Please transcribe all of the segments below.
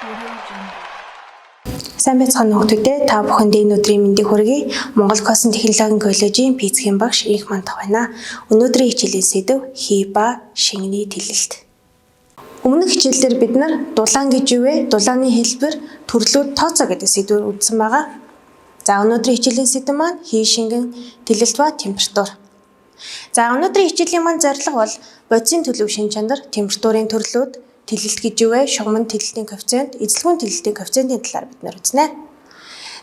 Audio Jungle. Сайн байцгаана уу хүүхдүүдээ. Та бүхэнд энэ өдрийн мэндийг хүргэе. Монгол Косын технологийн коллежийн физикийн багш Инх Мандах байна. Өнөөдрийн хичээлийн сэдэв хий ба шингэний тэлэлт. Өмнөх хичээлдэр бид нар дулаан гэж юу вэ? Дулааны хэлбэр, төрлүүд, тооцоо гэдэг сэдвээр үзсэн байгаа. За, өнөөдрийн хичээлийн сэдэв маань хий шингэн тэлэлт ба температур. За, өнөөдрийн хичээлийн маань зорилго бол бодисын төлөв шин чанар, температурын төрлүүд, тэлэлт гэж юу вэ? Шугамн тэлэлтийн коэффициент, эзэлхүүн тэлэлтийн коэффициентийн талаар бид нар үзнэ.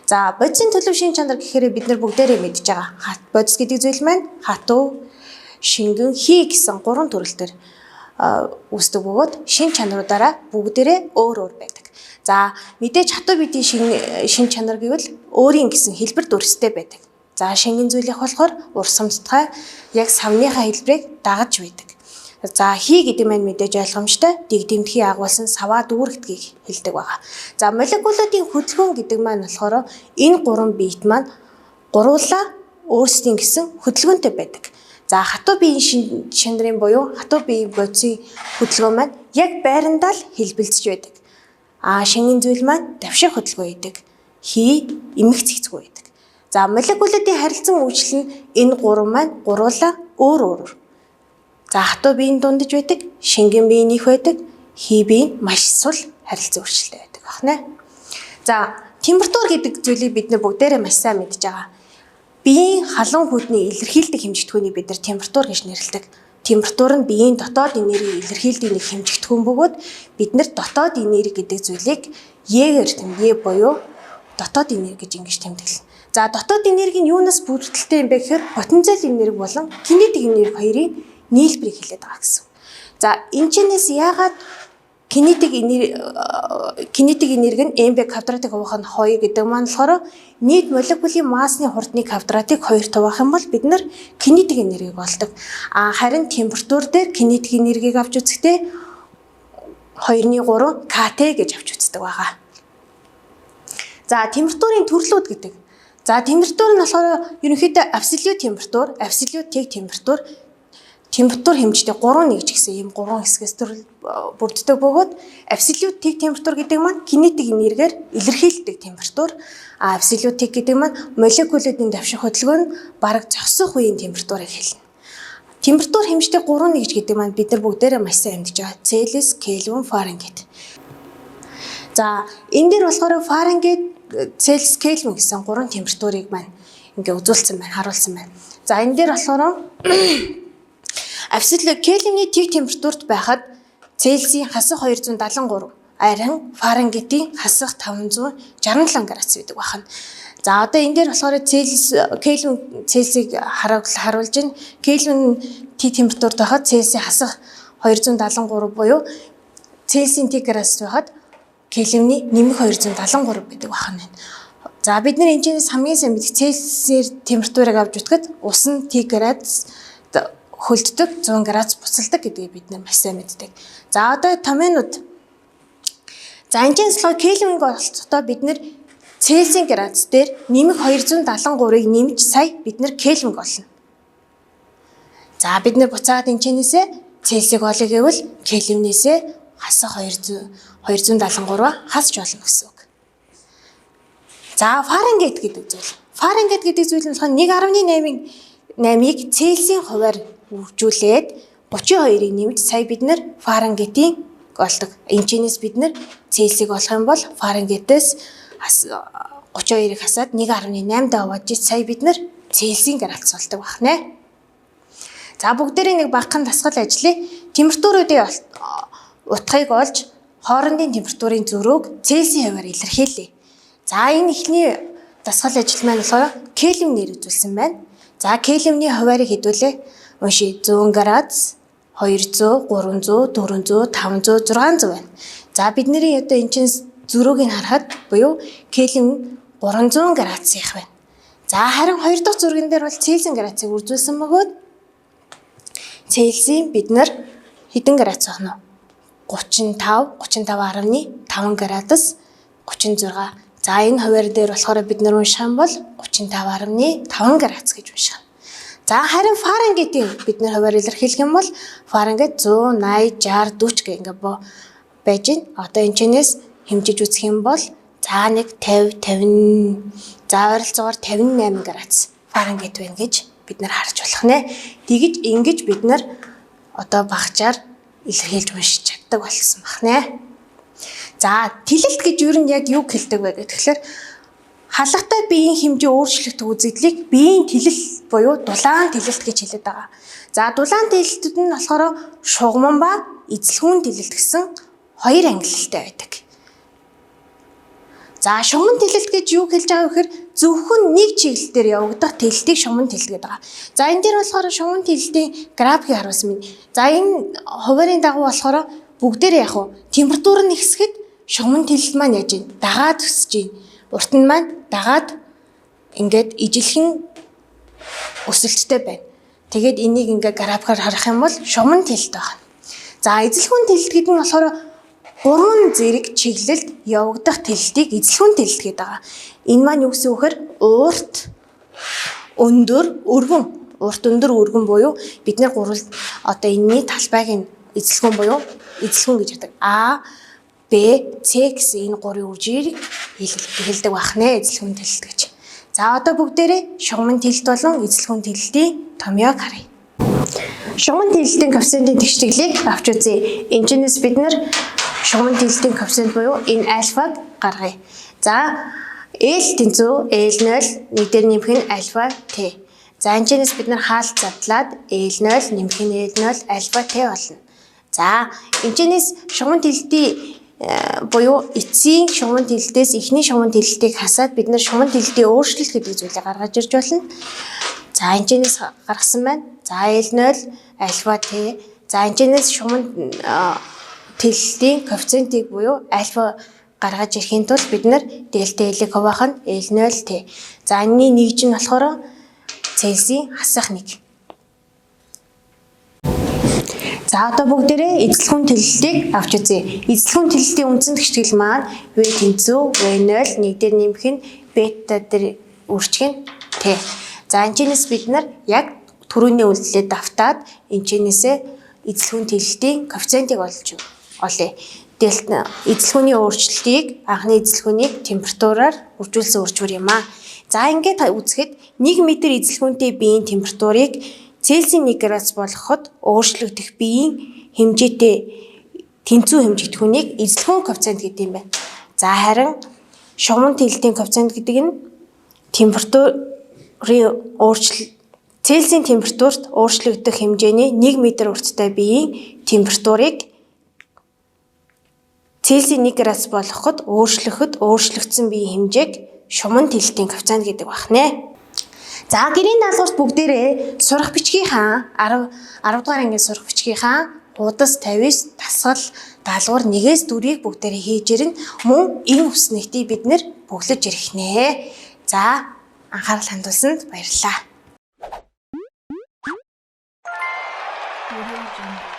За, бодисын төлөв шин чанар гэхээр бид нар бүгдээрээ мэдж байгаа. Бодис гэдэг зүйл маань хатуу, шингэн, хий гэсэн гурван төрөл төр үүсдэг бөгөөд шин чанаруудаараа бүгдээрээ өөр өөр байдаг. За, мэдээж хатуу биетийн шин чанар гэвэл өөрийн гэсэн хэлбэр дүрстэй байдаг. За, шингэн зүйлийнх болохоор урсамтгай яг савныхаа хэлбэрийг дагаж байдаг. За, хий гэдэг маань мэдээж ойлгомжтой дэгдэмтгий агуулсан саваа дүүрэгдгийг хэлдэг байгаа. За, молекулуудын хөдөлгөөн гэдэг маань болохоор энэ гурван биет маань гурвуулаа өөрсдийн гэсэн хөдөлгөөнтэй байдаг. За, хатуу биеийн шин чанарын буюу хатуу биеийн бодисын хөдөлгөөн маань яг байрандаа л хэлбэлзэж байдаг. А шингэн зүйл маань давших хөдөлгөөн хийдэг. Хий эмх цэгцгүй байдаг. За, молекулуудын харилцан үйлчлэл нь энэ гурван маань гурвуулаа өөр өөрөөр. За, хатуу биеийн дундаж байдаг, шингэн биеийн их байдаг, хий биеийн маш сул харилцан үйлчлэлтэй байдаг байна. За, температур гэдэг зүйлийг бид нар бүгдээрээ маш сайн мэдж байгаа. Биеийн халуун хүйтний илэрхийлдэг хэмжигдэхүүнийг бид нар температур гэж нэрлэдэг. Температур нь биеийн дотоод энерги илэрхийлдэг нэг хэмжигдэхүүн бөгөөд бид нар дотоод энерги гэдэг зүйлийг Е-гээр Е буюу дотоод энерги гэж ингэж тэмдэглэнэ. За, дотоод энерги нь юунаас бүрдэлтэй юм бэ гэхээр потенциал энерги болон кинетик энерги хоёрын нийлбэрийг хэлээд байгаа гэсэн. За, энэ чэнэс яагаад кинетик энерги нь mv квадратыг хуваах нь 2 гэдэг маань болохоор нийт молекулын массны хурдны квадратыг 2 хуваах юм бол бид нар кинетик энергийг олдог. А харин температур дээр кинетик энергийг авч үзэхдээ 2-ны 3 КТ гэж авч үздэг байгаа. За, температурын төрлүүд гэдэг. За, температур нь болохоор ерөнхийдөө абсолют температур, абсолют тэг температур, температур хэмжээтэй 3 нэгж гэсэн ийм гурван хэсгээс төрөл бүрддэг бөгөөд абсолют тэг температур гэдэг маань кинетик энергиэр илэрхийлдэг температур. А абсолют тэг гэдэг маань молекулуудын давших хөдөлгөөн нь бараг зогсох үеийн температурыг хэлнэ. Температур хэмжээтэй 3 нэгж гэдэг маань бид нар бүгдээрээ маш сайн мэдж байгаа. Цельсий, Кельвин, Фаренгейт. За, энэ дээр болохоор Фаренгейт, Цельсий, Кельвин гэсэн гурван температурыг маань ингээ үзүүлсэн байна, харуулсан байна. За, энэ дээр болохоор абсолют Кельвиний тэг температурт байхад Цельсийн хасах 273, харин Фаренгейтийн хасах 567 градус байдаг байна. За, одоо энэ дээр болохоор Цельсий, Кельвин, Цельсийг харуулж байна. Кельвин тэг температурт байхад Цельсийн хасах 273 буюу Цельсийн тэг градус байхад Кельвиний нэмэх 273 гэдэг байна. За, бид нар энэ чинь хамгийн сайн мэдэх Цельсийн температурыг авч үзэхэд ус нь тэг градус хөлддөг, 100 градус буцалдаг гэдгийг бид нар маш сайн мэддэг. За, одоо томьёонууд. За, энэ чинь болохоор Кельвинг оролцохдоо бид нар Цельсийн градус дээр нэмэх 273-ыг нэмж сая бид нар Кельвинг олно. За, бид нар буцаад энэ чинээсээ Цельсийг олъё гэвэл Кельвинээсээ хасах 200 273 хасч болно гэсэн үг. За, Фаренгейт гэдэг зүйл. Фаренгейт гэдэг зүйл нь болохоор 1.8-ыг 8-ыг Цельсийн хувиар үржүүлээд 32-ыг нэмж сая бид нар Фаренгейтийн олдог. Энэ чинээс бид нар Цельсийг олох юм бол Фаренгейтээс 32-ыг хасаад 1.8 даваад сая бид нар Цельсийн градус олдог байна. За, бүгдээрээ нэг багахан дасгал ажиллая. Температуруудын утгыг олж хоорондын температурын зөрүүг Цельсийн хувиар илэрхийлье. За, энэ эхний дасгал ажил маань болохоор Кельвинээр үзүүлсэн байна. За, Кельвиний хувиарыг хэдүүлээ уншия. 100 градус, 200, 300, 400, 500, 600 байна. За, бидний одоо энэ чинь зөрүүг нь харахад буюу Кельвин 300 градус их байна. За, харин хоёр дахь зурган дээр бол Цельсийн градусыг үржүүлсэн бөгөөд Цельсийн бид нар хэдэн градус байна вэ? 35, 35.5 градус, 36. За, энэ хувиар дээр болохоор бид нар унших юм бол 35.5 градус гэж унших. За, харин Фаренгейтийн бид нар хувиар илэрхийлэх юм бол Фаренгейт 180, 60, 40 гэх ингээ байж байна. Одоо энэ чинээс хэмжиж үзэх юм бол за нэг 50, 50, за ойролцоогоор 58 градус Фаренгейт байна гэж бид нар харж болох нэ. Тэгэж ингэж бид нар одоо багажаар илэрхийлж уншиж чаддаг болсон байх нэ. За, тэлэлт гэж юу нь яг юу хэлдэг вэ гэхээр халахтай биеийн хэмжээ өөрчлөгдөх үзэгдлийг биеийн тэлэл буюу дулаан тэлэлт гэж хэлээд байгаа. За, дулаан тэлэлтүүд нь болохоор шугаман ба эзэлхүүн тэлэлт гэсэн хоёр ангилалтай байдаг. За, шугаман тэлэлт гэж юу хэлж байгаа вэ гэхээр зөвхөн нэг чиглэл дээр явагдах тэлэлтийг шугаман тэлэлт гэдэг байгаа. За, энэ дээр болохоор шугаман тэлэлтийн графикийг харуулсан байна. За, энэ хуваарийн дагуу болохоор бүгдээрээ яг уу температур нь ихсэхэд шугаман тэлэлт маань яаж юм? Дагаад өсөж байна. Урт нь маань дагаад ингээд ижилхэн өсөлттэй байна. Тэгээд энийг ингээд графикаар харах юм бол шугаман тэлэлт байна. За, эзэлхүүн тэлэлт гэдэг нь болохоор гурван зэрэг чиглэлд явагдах тэлэлтийг эзэлхүүн тэлэлт гэдэг байгаа. Энэ маань юу гэсэн үг вэ? Урт, өндөр, өргөн. Урт, өндөр, өргөн буюу бид нэр гурвал одоо энэний талбайг нь эзэлхүүн буюу эзэлхүүн гэж яддаг. А, Б, С гэсэн энэ гурвын үеийг хэлдэг байх нэ, эзэлхүүн тэлэлт гэж. За, одоо бүгдээрээ шугаман тэлэлт болон эзэлхүүн тэлэлтийн томьёог харъя. Шугаман тэлэлтийн коэффициентийн тэгштэглийг авч үзье. Энэ чинээс бид нар шугаман тэлэлтийн коэффициент буюу энэ альфаг гаргая. За, L тэнцүү L0 нэг дээр нэмэх нь альфа T. За, энэ чинээс бид нар хаалт задлаад L0 нэмэх нь L0 альфа T болно. За, энэ чинээс шугаман тэлэлтийн буюу эцсийн шугаман тэлэлтээс эхний шугаман тэлэлтийг хасаад бид нар шугаман тэлэлтийн өөрчлөлт гэдэг зүйлийг гаргаж ирж болно. За, энэ чинээс гаргасан байна. За, L0 альфа T. За, энэ чинээс шугаман тэлэлтийн коэффициентийг буюу альфа гаргаж ирэхийн тулд бид нар дельта L-ийг хуваах нь L0 T. За, энэний нэгж нь болохоор Цельсийн хасах 1. За, одоо бүгдээрээ эзэлхүүн тэлэлтийг авч үзье. Эзэлхүүн тэлэлтийн үндсэн тэгштгэл маань V тэнцүү V0 нэг дээр нэмэх нь бета дээр үржих нь T. За, энэ чинээс бид нар яг түрүүний үйлдэлээ давтаад энэ чинээсээ эзэлхүүн тэлэлтийн коэффициентийг олж олъё. Дельта эзэлхүүний өөрчлөлтийг анхны эзэлхүүнийг температураар үржүүлсэн үржвэр юм аа. За, ингээд үзэхэд 1 м эзэлхүүнтэй биеийн температурыг Цельсийн 1 градус болгоход өөрчлөгдөх биеийн хэмжээтэй тэнцүү хэмжигдэхүүнийг эзэлхүүн коэффициент гэдэг юм байна. За, харин шугаман тэлэлтийн коэффициент гэдэг нь температурын өөрчлөлт Цельсийн температурт өөрчлөгдөх хэмжээний 1 м урттай биеийн температурыг Цельсийн 1 градус болгоход өөрчлөхөд өөрчлөгдсөн биеийн хэмжээг шугаман тэлэлтийн коэффициент гэдэг байх нэ. За, гэрийн даалгаварт бүгдээрээ сурах бичгийнхаа 10 10 дугаар ангийн сурах бичгийнхаа хуудас 59 дасгал даалгавар 1-ээс 4-ийг бүгдээрээ хийж ирнэ. Мөн энэ үснэгтийг бид нэр бөглөж ирэх нэ. За, анхаарал хандуулсанд баярлалаа. Audio Jungle.